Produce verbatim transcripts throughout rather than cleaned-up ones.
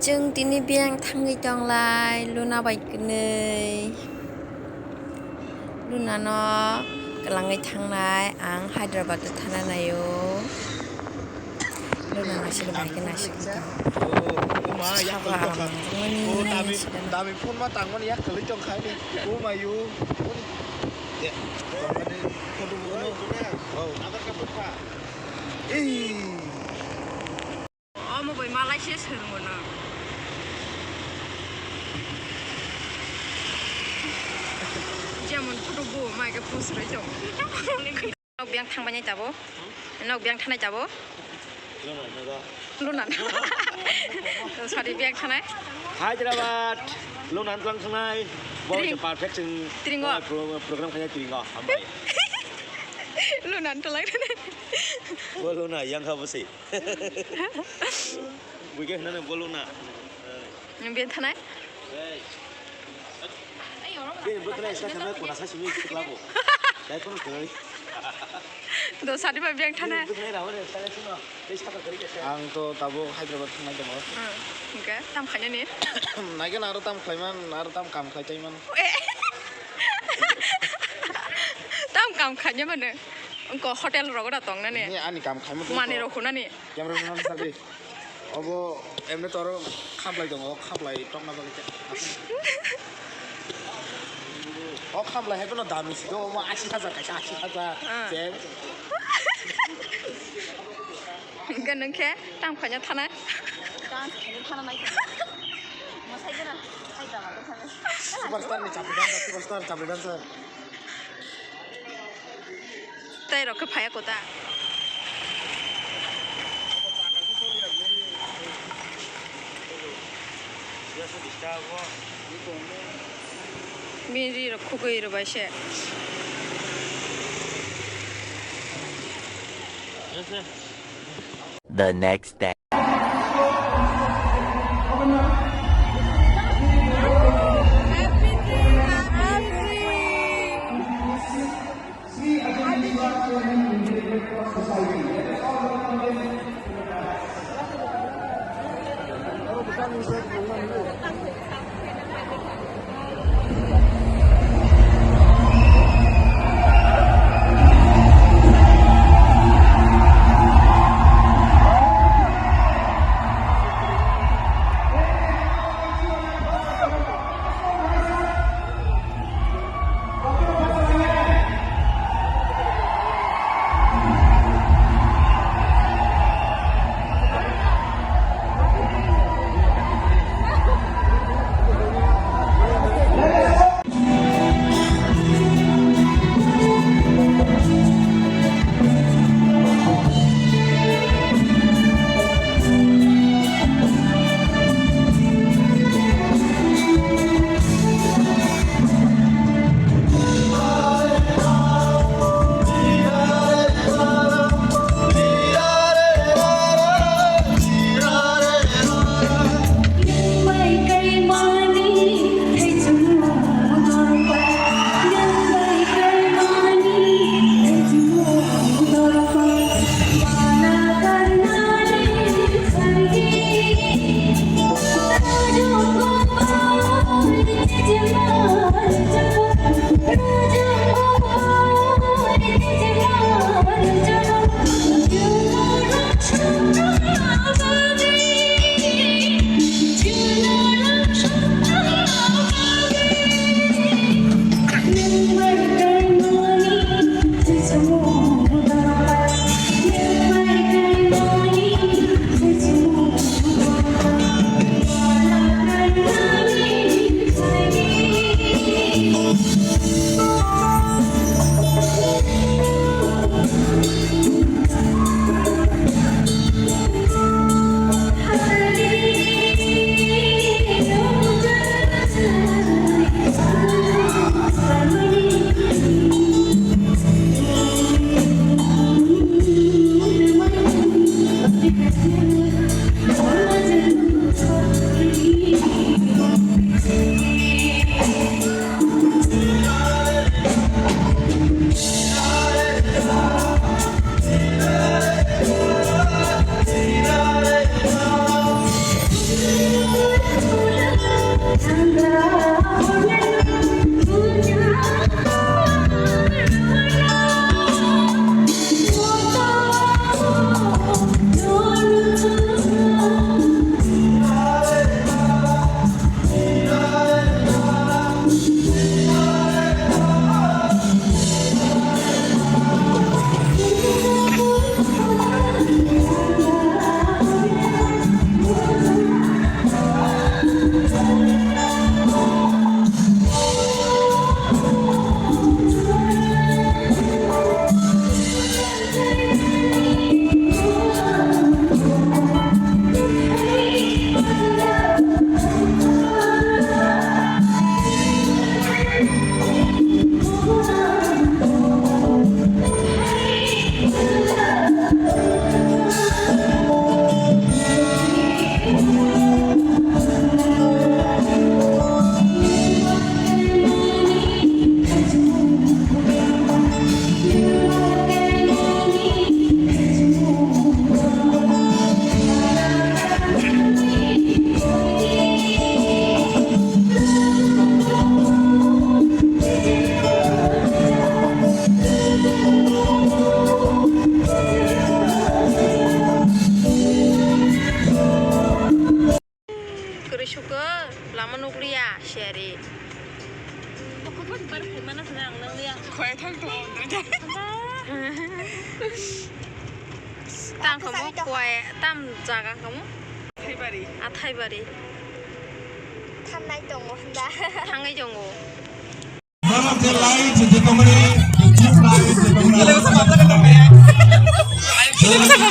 Chwng tini biyang thangwi tonglai Luna bai kwnwi. Luna no kwlangwi thangnai, ang Hyderabad o thana naio. Luna no sini bai khe naisik tong. Sabo ang nangjakmani sida no. Dami phone ma tangmani yak kwlwi tongkha ni. Oh my you. Photo buno. Oh. Ei. Omo bai malai se swrwngo no. Jemon photo bo mai khe post rwi tong. Nok biyang thangbai nai tabo. Nok biyang thanai tabo. Luna. Sorry, biyang thanai. Hyderabad. Luna tlang thangnai. Bo Tring. Perfect chwng. Tringo. Pro-, program khaina tringo. Hambai. Luna tlang thanai. Bo Luna yang kha bo si. Buike hinane bolo na. Biyang thanai? Bini bwtwra isa khana kona sa simi sikla bo. Dai kono kwrwi. Do sadi ba biyang thanai? Bini bwtwra rawa de sa sima. Tei saka kwrwi kasa. Ang to tabo Hyderabad thangnai tongo. Hmm. Hingke tam khainani? Naigen aro tam khlaiman, aro tam kam khlai taiman. Tam kam khainai mano. Wngkha hotel rogo da tongnani. Ni ani kam khaima tei Mani to. Rok hunani. Camera man sadi. Obo emne toro khaplai tongo, khaplai tongna bagwi. O khaplai hai phano dami si do, omo asi hajar kaisa, asi hajar. Ah. Cheng. Hingke nung khe tam khaina thana? Dance khaina thana nai khe. Mosai gana, hai dama khe thana. Superstar ni chapri dancer, superstar chapri dancer. Tei rok khe phaiya kota. Bini ri rok khugui rwbai se. The next day. Tang kamo kwai tam jaga kamo? Athaibari. Athaibari. Thangnai tongo hwnda. Thangwi tongo. One of the light, the company, the chief light, the company. Two minutes.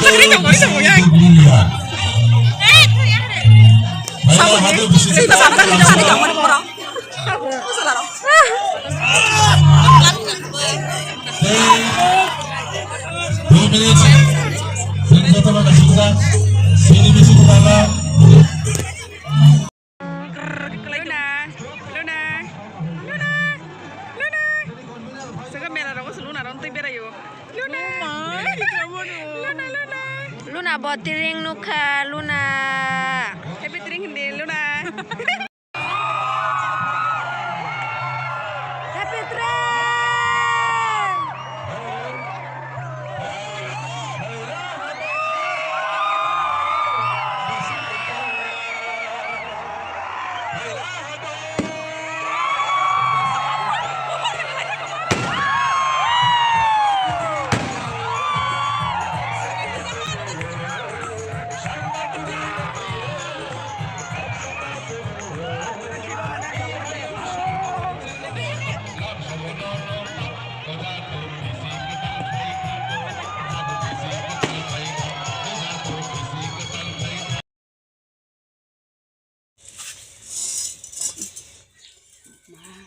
Luna, Luna, Luna, Luna, Luna. Saka mela rogo se Luna ron tei berayo. Luna. Luna, Luna. Luna bo tiring nukha, Luna. Happy tiring hindi, Luna. Happy train!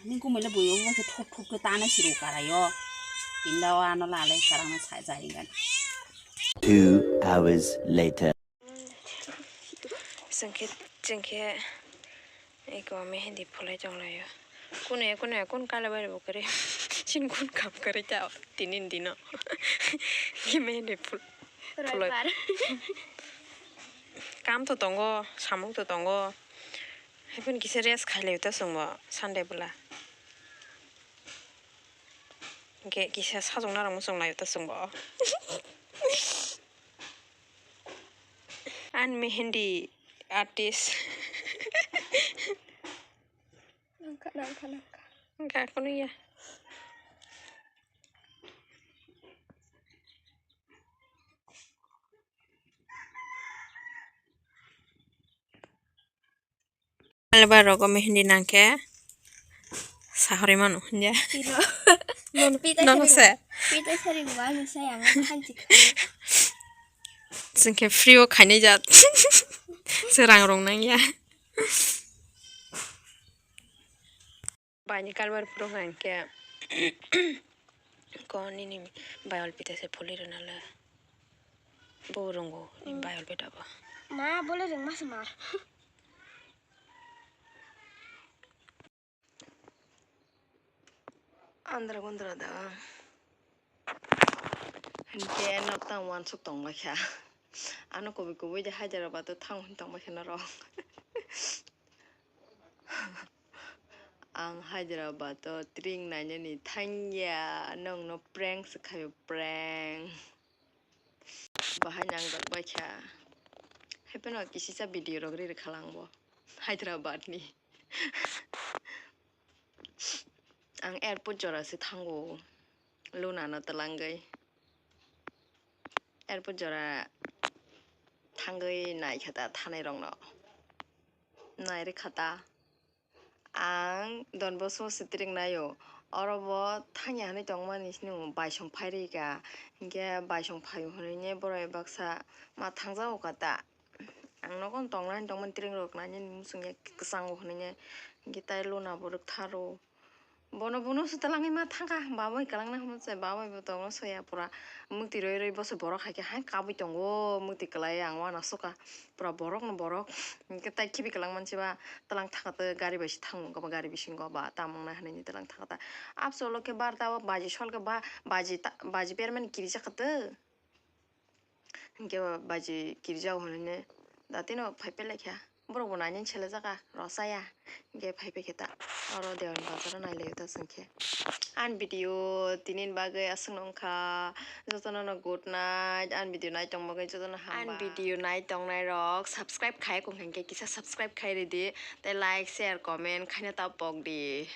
Nung kumui le bui o thop thop khe tanai siro karai o. Tinda o ano lalai karang na sa jai gan. Two hours later. Chwng khe, chwng khe eko mehendi phulai tong lai o. Kunu, kunu, kun kala bai bo kwrwi. Chin kun kam kwrwi ta tinin dino. Khe mehendi phul-, phulai. Roibar. Kam to tongo, samung to tongo. Haikhe kisa rest khai lai ta chwngbo Sunday bwla. Hwnkhe kisa sajwk narwk muchung lai ta chwngbo. Ani mehendi artist. Nangkha, nangkha, nangkha. Nangkha, kunu ya. Alba rogo mehendi nangkhe sahorwi mano hwnja. Piro? Nono, pita nono sari se. Pita sari bo ano sai ang hanchi. Chwng khe free o khainai jat. Se rang rong nang ya. Baini kalbar phuru hwnkhe ko nini bayol pita se phuli rwna le. Bo rwngo nini bayol pita bo. Ma bole rwngma se ma. Andra gundra da. Hwnkhe nok tang uansuk tongbaikha. Ano kubui kubui de Hyderabad o thang hwn tongbaikha norok. Ang Hyderabad o tring nainani thangya, nokno prank se khaio, prank. Bahai nang rok baikha. Haipeno kisisa video rok ri rwkha lang bo Hyderabad ni. Ang airport jora se thango, Luna no twlangwi. Airport jora thangwi naikha ta thanai rokno. Nai rwkha ta. Ang Don Bosco se tring naio. Oro bo thangya hinwi tongmani sini baisong phai rwkha. Hinkhe baisong phai hinwi borok baksa ma thangjago kha ta. Ang nogo tongna hinwi tongmani tring rok nainani muchungya kwchango hinwi. Hinkhe tai Luna bo rwktharo. Bono, bono se twlangwi ma thangkha, babai kwlangna hwnwi se, babai bo tongo soya pura mwktwi rwi rwi bo se borok hai khe hai kabui tongo, mwktwi kwlai ang uanasukha pura borok no borok. Hinkhe tai khibi kwlangma se ba twlang thangkha tei gari bai se thango, gari bisingo ba tamo wngnai hwnwi twlang thangkha ta. Absolo khe barta o baji sol khe ba baji ta, baji bermani kirijakha tei. Hinkhe o baji kirjao hwnwi datino phai pelaikha. Borok bo nainani selejak a rw chaya. Hinkhe phai paikhe ta oro Dewan bazar o nailaio ta chwng khe. Ani video tini ni bagwi aswk no wngkha. Jotono no good night. Ani video nai tong bagwi jotono hambai. Ani video nai tongnai rok subscribe khai kung khe kisa subscribe khai ridi tei like, share, comment khaina ta pok di.